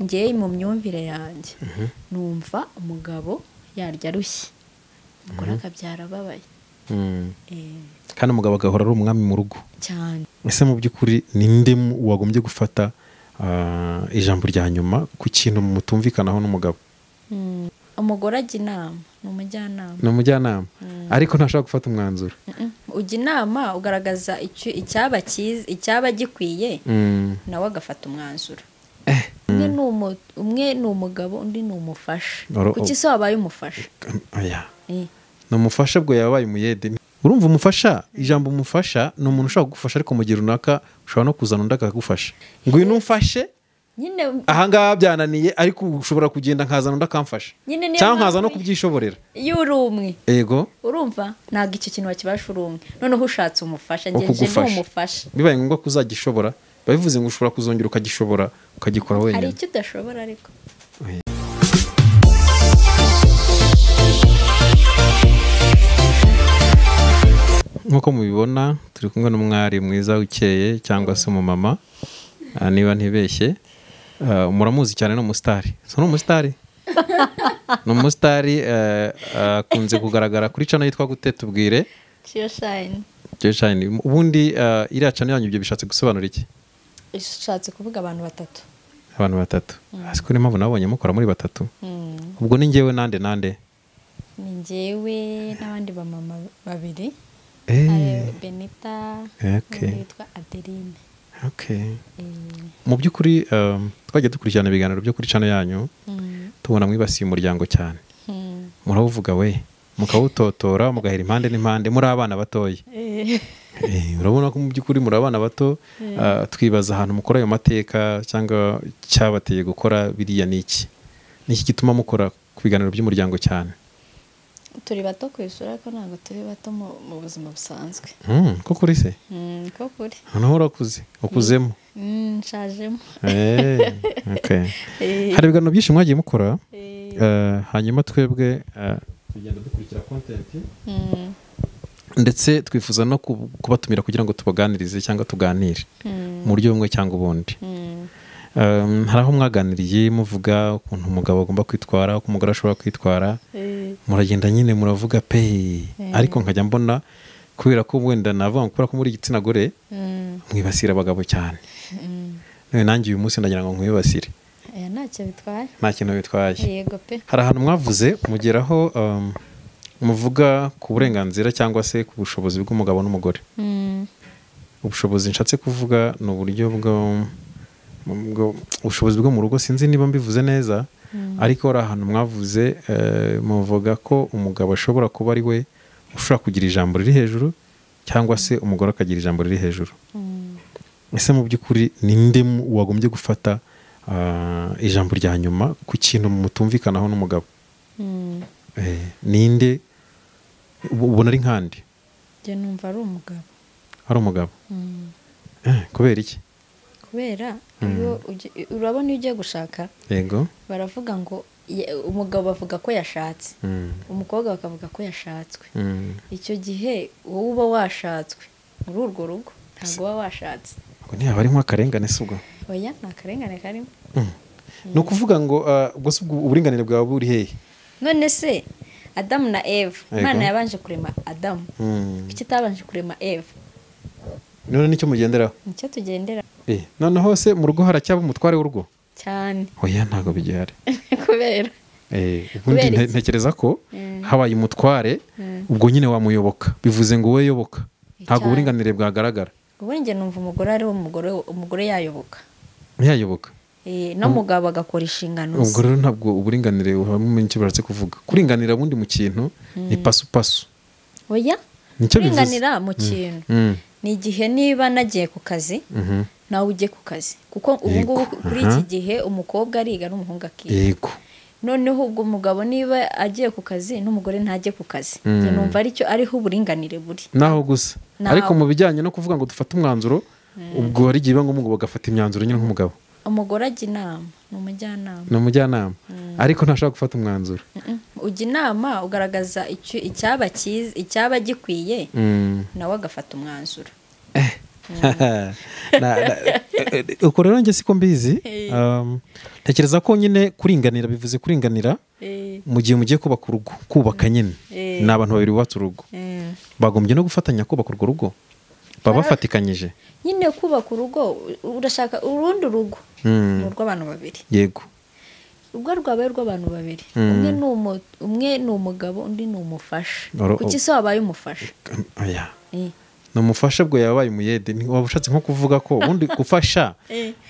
Ngewe mu myumvire yanjye numva umugabo yarya arushye, umugore akabyara ababaye. Kandi umugabo agahora ari umwami mu rugo cyane. Ese mu by'ukuri ninde wagombye gufata ijambo rya nyuma ku kintu mutumvikanaho n'umugabo? Umugore ajya inama, ni umujyanama. Ni umujyanama, ariko ntashobora gufata umwanzuro. Ujya inama ugaragaza icyaba cyiza, icyaba gikwiye, nawe agafata umwanzuro. Umwe ni umugabo, undi ni umufasha. Kuki se wabaye umufasha? Ni umufasha bwo yabaye umuyede. Urumva umufasha, ijambo umufasha ni umuntu ushobora kugufasha ariko mu gihe runaka ushobora no kuzana undi akagufasha. Ngwino umfashe ahangaha byananiye, ariko ushobora kugenda nkazana undi akamfasha, cyangwa nkaza no kubyishoborera. Iyo uri umwe, yego, urumva ntabwo icyo kintu wakibasha uri umwe. Noneho ushatse umufasha, ngeje ni umufasha, bibaye ngombwa ko uzagishobora. Babivuze ngo ushobora kuzongera ukagishobora ukagikora wenyine. Hari icyo udashobora ariko. Nkuko mubibona turi kumwe n'umwari mwiza ukeye cyangwa se umumama, niba ntibeshye, muramuzi cyane, ni umusitari. So ni umusitari? Ni umusitari, akunze kugaragara kuri channel yitwa gute tubwire? Chiyo Shine. Chiyo Shine. Ubundi iriya channel yanyu ibyo bishatse gusobanura iki? Ishatse kuvuga abantu batatu. Abantu batatu. Asiko ni mpamvu nabonye mukora muri batatu. Ubwo ni njyewe nande nande? Ni njyewe n'abandi bamama babiri. Benita witwa Adeline. Okay. Mu by'ukuri twagiye dukurikirana ibiganiro byo kuri channel yanyu, tubona mwibasiye umuryango cyane. Muravuga we, mukawutotora, mugahera impande n'impande, muri abana batoye. Urabona ko mu by'ukuri muri abana bato, twibaza ahantu mukora ayo mateka cyangwa cyabateye gukora biriya niki. Niki gituma mukora ku biganiro by'umuryango cyane? Turi bato ku isura ariko ntabwo turi bato mu buzima busanzwe. Ko kuri se? Ko kuri. Noneho urakuze, ukuzemo. Nshajemo. Okay. Hari ibiganiro byinshi mwagiye mukora, hanyuma twebwe tugenda dukurikira content, ndetse twifuza no kubatumira kugira ngo tubaganirize cyangwa tuganire mu buryo bumwe cyangwa ubundi. Hari aho mwaganiriye muvuga ukuntu umugabo agomba kwitwara, uko umugore ashobora kwitwara, muragenda nyine muravuga pe, ariko nkajya mbona kubera ko wenda navuga kubera ko muri igitsina gore mwibasira abagabo cyane. None nanjye uyu munsi ndagira ngo nkwibasire. Ntacyo bitwaye. Nta kintu bitwaye. Yego pe. Hari ahantu mwavuze mugeraho muvuga ku burenganzira cyangwa se ku bushobozi bw'umugabo n'umugore. Ubushobozi nshatse kuvuga ni uburyo bwo ubushobozi bwo mu rugo, sinzi niba mbivuze neza, ariko hari ahantu mwavuze muvuga ko umugabo ashobora kuba ari we ushobora kugira ijambo riri hejuru cyangwa se umugore akagira ijambo riri hejuru. Ese mu by'ukuri ninde wagombye gufata ijambo rya nyuma ku kintu mutumvikanaho n'umugabo? Ninde ubona ari nkandi? Njye numva ari umugabo. Ari umugabo? Kubera iki? Kubera urabona iyo ugiye gushaka, yego, baravuga ngo umugabo bavuga ko yashatse, umukobwa bakavuga ko yashatswe. Icyo gihe wowe uba washatswe muri urwo rugo, ntabwo uba washatse. Ubwo ntiyaba ari nk'akarengane se ubwo? Oya, nta karengane karimo. Ni ukuvuga ngo ubwo se uburinganire bwawe buri hehe? None se Adamu na Eva, Imana yabanje kurema Adamu, kuki itabanje kurema Eva? None nicyo mugenderaho? Nicyo tugendera. Noneho se mu rugo haracyaba umutware w'urugo? Cyane. Oya ntabwo bigihari. Kubera? Ubundi ntekereza ko habaye umutware, ubwo nyine wamuyoboka, bivuze ngo wowe yoboka, ntabwo uburinganire bwagaragara. Ubundi njye numva umugore ari umugore yayoboka. Yayoboka. No mugabo agakora inshingano ze. Ubwo rero ntabwo uburinganire uhamenya icyo baratse kuvuga. Kuringanira ubundi mu kintu ni pasu pasu. Oya? Kuringanira mu kintu ni igihe niba nagiye ku kazi, nawe ujye ku kazi, kuko ubu ngubu kuri iki gihe umukobwa ariga n'umuhungu akiga. Yego. Noneho ubwo umugabo niba agiye ku kazi n'umugore ntajye ku kazi, njye numva aricyo ariho uburinganire buri. Naho gusa. Ariko mu bijyanye no kuvuga ngo dufate umwanzuro, ubwo hari igihe biba ngombwa bagafata imyanzuro nyine nk'umugabo. Umugore ajya inama, ni umujyanama. Ni umujyanama, ariko ntashobora gufata umwanzuro. Ujya inama ugaragaza icyaba cyiza, icyaba gikwiye, nawe agafata umwanzuro. Uko rero njye siko mbizi. Ntekereza ko nyine kuringanira bivuze kuringanira mu gihe mugiye kubaka urugo, kubaka nyine ni abantu babiri bubatse urugo, bagombye no gufatanya kubaka urwo rugo, baba bafatikanyije nyine kubaka urugo. Urashaka urundi rugo ni urw'abantu babiri. Yego, urwo rwabaye rw'abantu babiri, umwe ni umugabo undi ni umufasha. Kuki se wabaye umufasha? Oya, ni umufasha bwo yabaye umuyede. Waba ushatse nko kuvuga ko ubundi gufasha,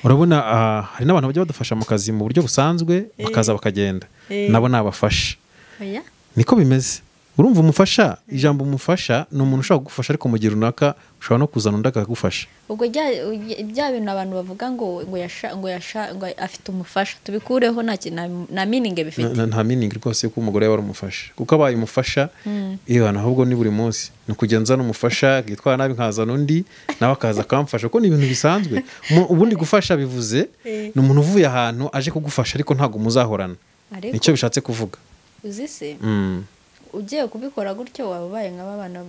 urabona hari n'abantu bajya badufasha mu kazi mu buryo busanzwe, bakaza bakagenda, nabo nabafasha. Niko bimeze. Urumva umufasha, ijambo umufasha ni umuntu ushobora kugufasha ariko mu gihe runaka ushobora no kuzana undi akagufasha. Ubwo bya bintu abantu bavuga ngo ngo afite umufasha, tubikureho nta meaning bifite. Nta meaning rwose ko umugore yaba ari umufasha, kuko abaye umufasha iyo ahubwo ni buri munsi ni ukujya nzana umufasha yitwara nabi nkazana undi nawe akaza akamfasha, kuko ni ibintu bisanzwe. Ubundi gufasha bivuze ni umuntu uvuye ahantu aje kugufasha ariko ntabwo muzahorana, nicyo bishatse kuvuga. Uzi se ugiye kubikora gutyo waba ubaye nk'abana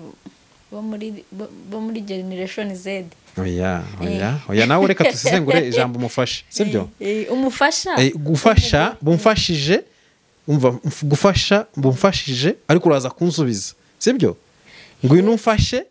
bo muri generation Z. Oya oya oya, nawe reka tusesengure ijambo umufasha, sibyo? Umufasha gufasha, bumfashije, umva gufasha bumfashije ariko uraza kunsubiza, sibyo? Ngwino umfashe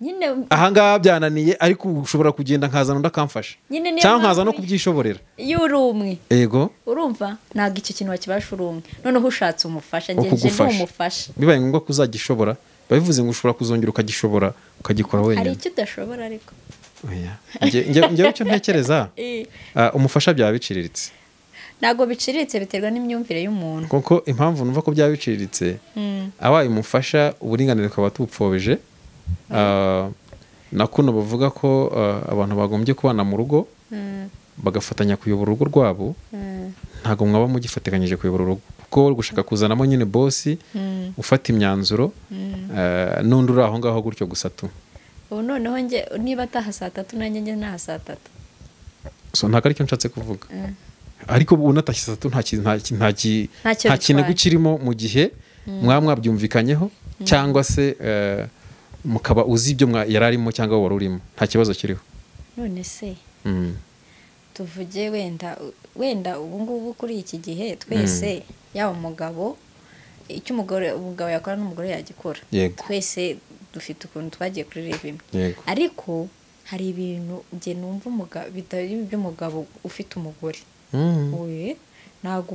nyine ahangaha byananiye ariko ushobora kugenda nkazana undi akamfasha, cyangwa nkaza no kubyishoborera. Iyo uri umwe, yego, urumva ntabwo icyo kintu wakibasha uri umwe, noneho ushatse umufasha, ngeje ni umufasha, bibaye ngombwa ko uzagishobora, babivuze ngo ushobora kuzongera ukagishobora ukagikora wenyine. Hari icyo udashobora ariko. Oya, ngewe icyo ntekereza umufasha byaba biciriritse. Ntabwo biciriritse, biterwa n'imyumvire y'umuntu. Kuko impamvu numva ko byaba biciriritse, abaye umufasha uburinganire bukaba tubupfobeje. Na kuno bavuga ko abantu bagombye kubana mu rugo bagafatanya kuyobora urugo rwabo, ntago mwaba mugifatikanyije kuyobora urugo, kuko gushaka kuzanamo nyine boss ufata imyanzuro n'undi uri aho ngaho gutyo gusa tu. Ubu noneho nge niba ataha saa 3 nanjye nge naha saa 3. So ntago aricyo nshatse kuvuga, ariko ubu natashye saa 3 nta kintu kirimo mu gihe mwabyumvikanyeho cyangwa se mukaba uzi ibyo yararimo cyangwa wari urimo, nta kibazo kiriho. None se tuvuge wenda ubu ngubu kuri iki gihe twese, yaba umugabo icyo umugabo yakora n'umugore yagikora, twese dufite ukuntu twagiye kuri reba imwe, ariko hari ibintu nge numva umugabo bitari iby'umugabo ufite umugore. Ntabwo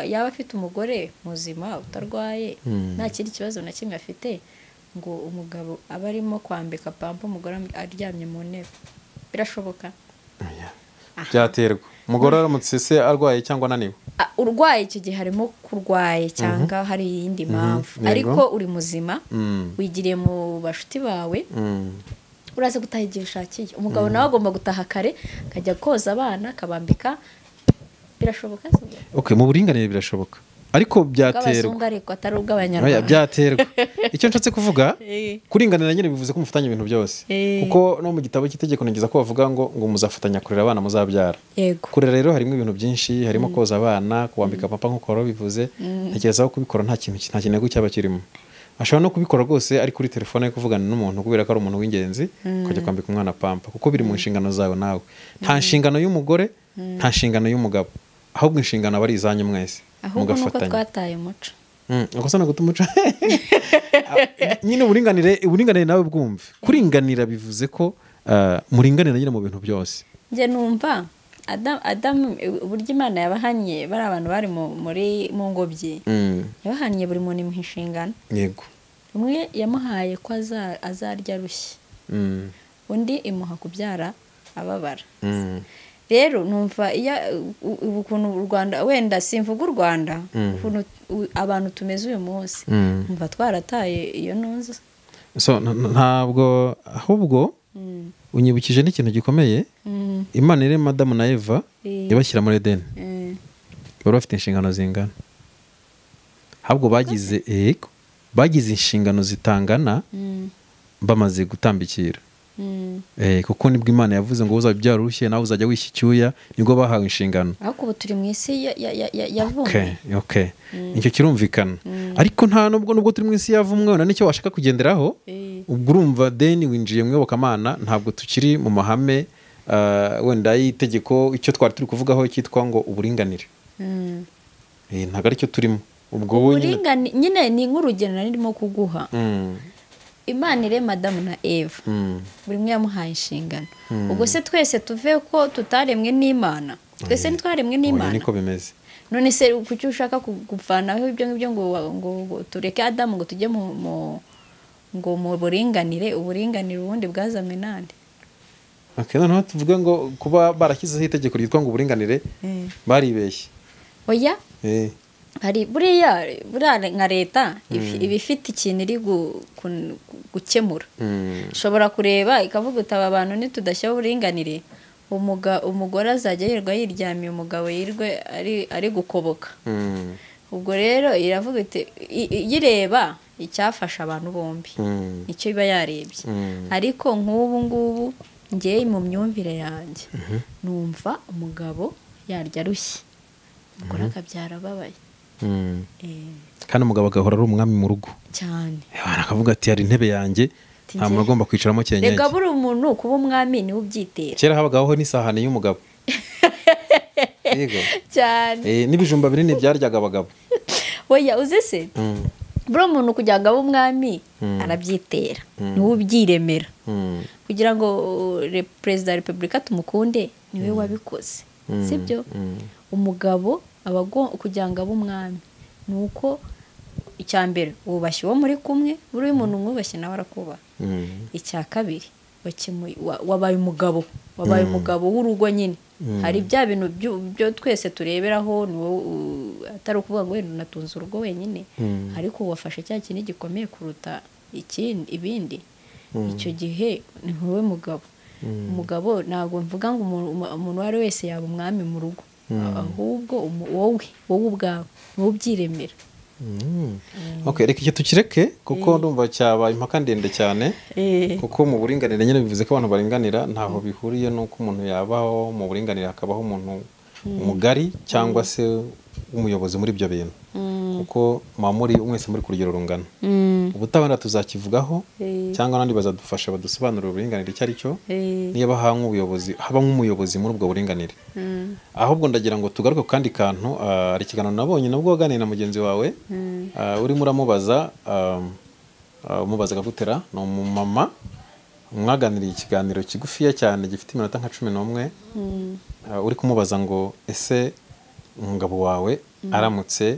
yaba afite umugore muzima utarwaye nta kindi kibazo na kimwe afite, ngo umugabo aba arimo kwambika pampa umugore aryamye mu ntebe, birashoboka? Byaterwa. Umugore aramutse se arwaye cyangwa ananiwe, urwaye icyo gihe harimo kurwaye cyangwa hari iyindi mpamvu, ariko uri muzima wigiriye mu bashuti bawe, uraza gutaha igihe ushakiye. Umugabo nawe agomba gutaha kare akajya koza abana akabambika, birashoboka? Okay, mu buringanire birashoboka, ariko byaterwa. Byaterwa. Icyo nshatse kuvuga, kuringanira nyine bivuze ko mufatanya ibintu byose, kuko no mu gitabo cy'itegeko nigeza ko bavuga ngo muzafatanya kurera abana muzabyara. Kurera rero harimo ibintu byinshi, harimo koza abana, kubambika papa nkuko wari bivuze. Ntekereza ko kubikora nta kintu nta kintu cyaba kirimo. Ashobora no kubikora rwose ari kuri telefone yo kuvugana n'umuntu kubera ko ari umuntu w'ingenzi, ukajya kwambika umwana pampa, kuko biri mu nshingano zawe nawe. Nta nshingano y'umugore, nta nshingano y'umugabo, ahubwo inshingano aba ari izanyu mwese. Ahubwo nuko twataye umuco. Uko sana guta umuco. Nyine uburinganire nawe bwumve. Kuringanira bivuze ko muringanira nyine mu bintu byose. Nge numva Adam uburyo Imana yabahanye bari abantu bari muri mu ngobyi. Yabahanye buri muntu imuha inshingano. Yego. Umwe yamuhaye ko azarya rushye. Undi imuha kubyara ababara. Rero numva ukuntu u Rwanda, wenda simvuga u Rwanda, ukuntu abantu tumeze uyu munsi, numva twarataye iyo nunze. So ntabwo ahubwo unyibukije n'ikintu gikomeye. Imana irema Adamu na Eva ibashyira muri Edeni, bari bafite inshingano zingana, ahubwo bagize bagize inshingano zitangana bamaze gutambikira. Kuko nibwo Imana yavuze ngo uzabyara urushye nawe uzajya wishya icyuya, nibwo bahawe inshingano. Ariko ubu turi mu isi yavumwe. Okay. Nicyo kirumvikana. Ariko nta nubwo turi mu isi yavumwe, na nicyo washaka kugenderaho, Ubwo urumva deni winjiye mu iyobokamana, ntabwo tukiri mu mahame wenda y'itegeko, icyo twari turi kuvugaho cyitwa ngo uburinganire. Ntabwo aricyo turimo. Ubwo nyine ni nk'urugero narimo kuguha. Imana irema Adamu na Eva, buri umwe yamuhaye inshingano. Ubwo se twese tuve ko tutaremwe n'Imana? Twese ntitwaremwe n'Imana. Niko bimeze. None se kuki ushaka gupfanaho ibyo ngibyo ngo tureke Adamu ngo tujye mu ngo mu buringanire? Uburinganire ubundi bwazanywe nande? Okay, noneho tuvuge ngo kuba barashyizeho itegeko ryitwa ngo uburinganire baribeshye. Oya. Hari buriya nka leta iba ifite ikintu iri gukemura. Ishobora kureba ikavuga iti aba bantu nitudashyiraho uburinganire, umugore azajya yirirwa yiryamiye, umugabo yirwe ari gukoboka. Ubwo rero iravuga iti yireba icyafasha abantu bombi, nicyo iba yarebye. Ariko nk'ubu ngubu njye mu myumvire yanjye numva umugabo yarya arushye, umugore akabyara ababaye. Kandi umugabo agahora ari umwami mu rugo cyane. Akavuga ati hari intebe yanjye nta muntu agomba kwicaramo cyenyege. Rega buri umuntu kuba umwami niwe ubyitera. Kera habagaho n'isahani y'umugabo. Yego cyane. N'ibijumba binini byaryaga abagabo. Oya uzi se? Buri umuntu kugira ngo abe umwami arabyitera, niwe ubyiremera. Kugira ngo perezida wa repubulika tumukunde niwe wabikoze, sibyo? Umugabo kugira ngo abe umwami nuko icya mbere wubashye uwo muri kumwe, buri muntu umwubashye nawe arakubaha. Icya kabiri wabaye umugabo, wabaye umugabo w'urugo nyine. Hari bya bintu byo twese tureberaho, atari ukuvuga ngo wenda unatunze urugo wenyine, ariko wafashe cya kintu gikomeye kuruta ikindi ibindi. Icyo gihe ni wowe mugabo. Umugabo ntabwo mvuga ngo umuntu uwo ari wese yaba umwami mu rugo, ahubwo wowe ubwawe wowe ubyiremera. Okay, reka icyo tukireke kuko ndumva cyaba impaka ndende cyane. Kuko mu buringanire nyine bivuze ko abantu baringanira, ntaho bihuriye nuko umuntu yabaho mu buringanire hakabaho umuntu umugari cyangwa se umuyobozi muri ibyo bintu, kuko muri mwese muri ku rugero rungana. Ubutabera tuzakivugaho cyangwa n'andi bazadufasha badusobanurira uburinganire icyo ari cyo, niba haba nk'umuyobozi muri ubwo buringanire. Ahubwo ndagira ngo tugaruke ku kandi kantu. Hari ikiganiro nabonye nabwo waganiriye na mugenzi wawe, urimo uramubaza umubaza Gutera, ni umumama mwaganiriye ikiganiro kigufiya cyane gifite iminota nka 11, uri kumubaza ngo ese umugabo wawe aramutse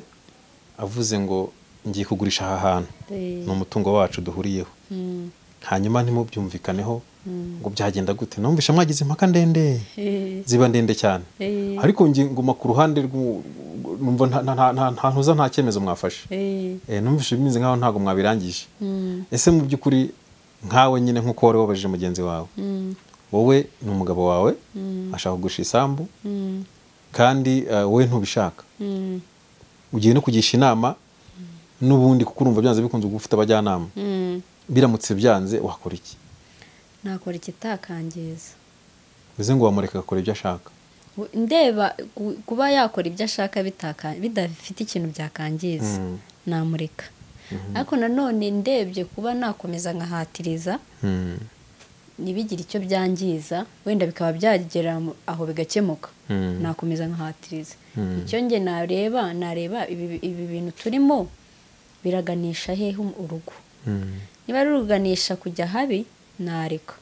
avuze ngo ngiye kugurisha aha hantu, ni umutungo wacu duhuriyeho, hanyuma ntimubyumvikaneho ngo byagenda gute? Numvisha mwagize impaka ndende, ziba ndende cyane, ariko ngi nguma ku ruhande numva nta ntuza, nta cyemezo mwafashe. Numvisha bimeze nkaho ntago mwabirangije. Ese mu by'ukuri nkawe nyine nkuko wari wabajije mugenzi wawe, wowe ni umugabo wawe ashaka kugurisha isambu kandi wowe ntubishaka, ugiye no kugisha inama n'ubundi kuko urumva byanze bikunze gufite abajyanama, biramutse byanze wakora iki? Nakora ikitakangiza. Bize ngo wamureka akora ibyo ashaka? Ndeba kuba yakora ibyo ashaka bidafite ikintu byakangiza, namureka. Ariko nanone ndebye kuba nakomeza nkahatiriza nibigira icyo byangiza, wenda bikaba byagera aho bigakemuka, nakomeza nkahatiriza. Icyo nge nareba ibi bintu turimo biraganisha hehe urugo. Niba ruganisha kujya habi nareka,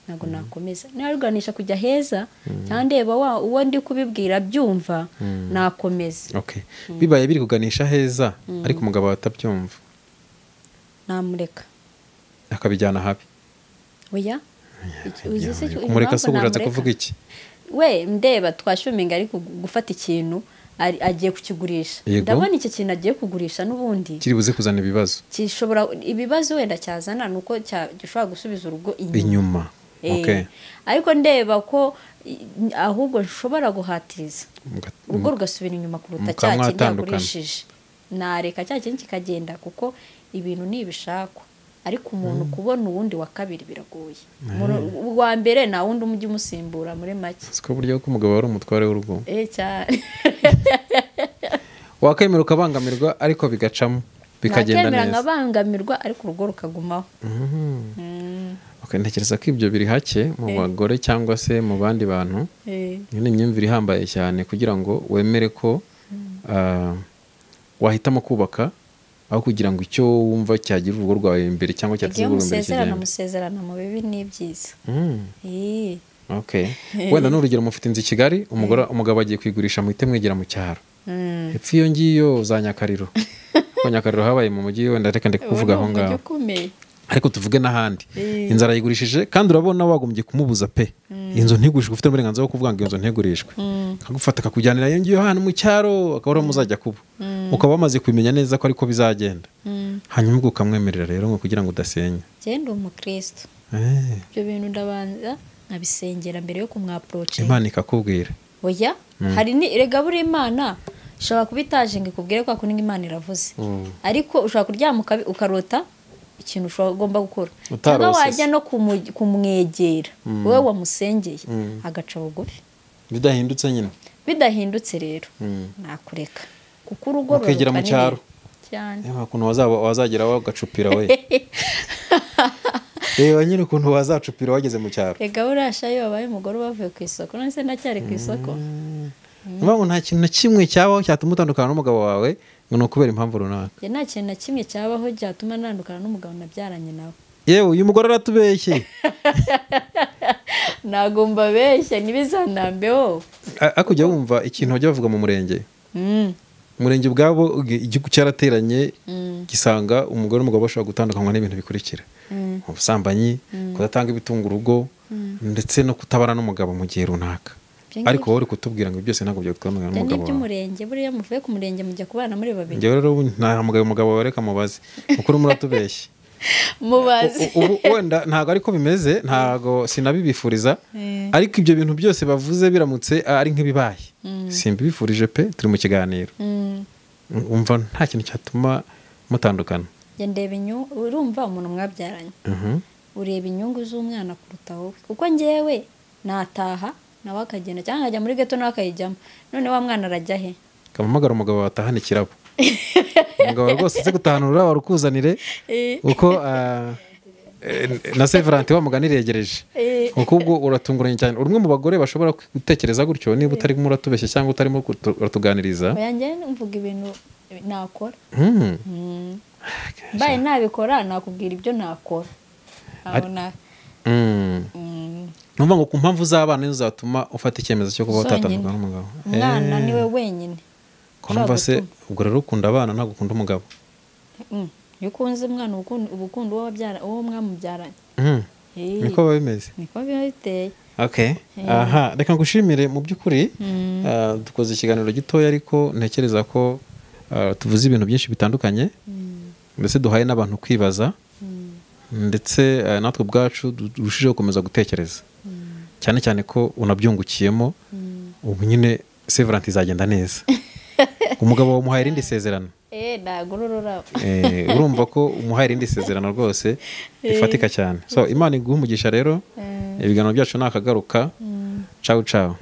ntabwo nakomeza. Niba ruganisha kujya heza cyangwa ndeba uwo ndi kubibwira byumva, nakomeza. Okay. Bibaye biri kuganisha heza ariko umugabo atabyumva, namureka akabijyana habi. Oya, kumureka se ubushatse kuvuga iki? We ndeba twashuminga ariko gufata ikintu agiye kukigurisha, ndabona iki kintu agiye kugurisha n'ubundi kiri buze kuzana ibibazo, kishobora ibibazo wenda cyazana nuko gishobora gusubiza urugo inyuma. Okay. Ariko ndeba ko ahubwo nshobora guhatiriza urugo rugasubira inyuma kuruta cya kindi yagurishije, nareka cya kindi kikagenda kuko ibintu nibishakwa. Ariko umuntu kubona uwundi wa kabiri biragoye. Uwa mbere nta wundi umujyi umusimbura muri make. Siko buryo ko umugabo ari umutware w'urugo. Cyane. Wakemera ukabangamirwa ariko bigacamo. Bikagenda neza. Nkabangamirwa ariko urugo rukagumaho. Okay, ntekereza ko ibyo biri hake mu bagore cyangwa se mu bandi bantu. Ni imyumvire ihambaye cyane kugira ngo wemere ko wahitamo kubaka aho kugira ngo icyo wumva cyagira urugo rwawe imbere cyangwa cyateza urugo imbere kigende. Musezerana mu bibi n'ibyiza. Okay. Wenda n'urugero mufite inzu i Kigali, umugabo agiye kwigurisha muhite mwegera mu cyaro. Epfo iyo ngiyo za Nyakariro. Ko Nyakariro habaye mu mujyi, wenda reka ndeke kuvuga aho ngaho. Ariko tuvuge n'ahandi. Inzara yigurishije kandi urabona wagombye kumubuza pe. Inzu ntigurishwe, ufite uburenganzira bwo kuvuga ngo inzu ntigurishwe. Akagufata akakujyanira iyo ngiyo hano mu cyaro, akaba ariho muzajya kuba. Ukaba wamaze kubimenya neza ko ariko bizagenda. Hanyuma ubwo ukamwemerera rero ngo kugira ngo udasenya. Njye ndi umukristo. Ibyo bintu ndabanza nkabisengera mbere yo kumwapproach. Imana ikakubwira. Oya, hari ni erega buri Imana ishobora kubitaje ngo ikubwire kwa kuninga Imana iravuze. Ariko ushobora kuryama ukarota ikintu ugomba gukora. Cyangwa wajya no kumwegera wowe wamusengeye agaca bugufi. Bidahindutse nyine. Bidahindutse rero nakureka. Kuko urugo rukegera mu cyaro. Cyane. Ema kuntu wazagera wagacupira we. Reba nyine ukuntu wazacupira wageze mu cyaro. Ega urasha yo babaye umugore bavuye ku isoko none se ndacyari ku isoko. Ngo nta kintu na kimwe cyabaho cyatuma utandukana n'umugabo wawe ngo ni ukubera impamvu runaka. Njye nta kintu na kimwe cyabaho cyatuma ntandukana n'umugabo nabyaranye nawe. Yewe uyu mugore aratubeshye. Ntago mbabeshye ntibizanambeho. Ariko ujya wumva ikintu bajya bavuga mu murenge. Umurenge ubwabo igihugu cyarateranye gisanga umugore n'umugabo bashobora gutandukanywa n'ibintu bikurikira. Ubusambanyi, kudatanga ibitunga urugo, ndetse no kutabana n'umugabo mu gihe runaka. Ariko wowe uri kutubwira ngo byose ntabwo byatwamagana n'umugabo wawe. N'iby'umurenge buriya muvuye ku murenge mujya kubana muri babiri. Njyewe rero ntahamagaye umugabo wawe reka mubaze. Kuko urimo uratubeshye. Mubaze. Ubu wenda ntago ariko bimeze, ntago sinabibifuriza. Ariko ibyo bintu byose bavuze biramutse ari nk'ibibaye. Simbibifurije pe, turi mu kiganiro. Umva nta kintu cyatuma mutandukana. Njye ndeba inyungu, urumva umuntu mwabyaranye. Ureba inyungu z'umwana kuruta wowe. Kuko njyewe nataha nawe akagenda cyangwa akajya muri ghetto nawe akayijyamo. None wa mwana arajya he? Kamamagara umugabo watahana ikirabo. Umugabo rwose aze gutahana ururabo rukuzanire uko na Severante wamuganiregereje. Kuko ubwo uratunguranye cyane. Urumwe mu bagore bashobora gutekereza gutyo niba utarimo uratubeshya cyangwa utarimo uratuganiriza. Oya njye mvuga ibintu nakora. Mbaye nabikora nakubwira ibyo nakora. Abona. Numva ngo ku mpamvu z'abana nizo zatuma ufata icyemezo cyo kuba utatandukana n'umugabo. Umwana niwe wenyine. Ko numva se ubwo rero ukunda abana ntabwo ukunda umugabo. Iyo ukunze umwana ubukunda uwo wabyara uwo mwamubyaranye. Niko biba bimeze. Niko biba biteye. Okay. Aha, reka ngushimire mu by'ukuri. Dukoze ikiganiro gitoya ariko ntekereza ko tuvuze ibintu byinshi bitandukanye. Mbese duhaye n'abantu kwibaza. Ndetse natwe ubwacu durushijeho gukomeza gutekereza. Cyane cyane ko unabyungukiyemo ubu nyine Severante izagenda neza. Umugabo wamuhaye irindi sezerano. Nagururura. Urumva ko umuhaye irindi sezerano rwose rifatika cyane. So Imana iguhe umugisha rero. Ibiganiro byacu nakagaruka. Ciao ciao.